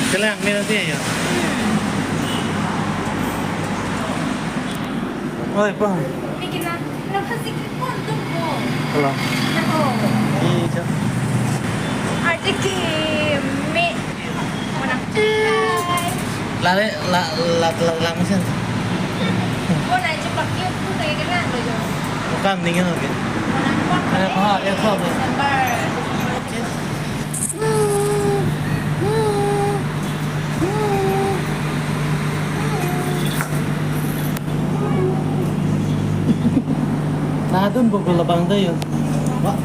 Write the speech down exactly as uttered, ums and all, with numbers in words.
Kelang ni nanti ya. Oi, pa. Bikin na, na pasti kipon tuh po. Halo. Nako. Iya. Arti ki me. Mana? Lale, la, la, la, la, mesin. Mana cepat ki tuh kayak kena lo yo. Bukan, dingin lagi. Mana kuat? Eh, ah, ya, kuat, ya. Sabar. Nadun bukul labang tayo. Wa,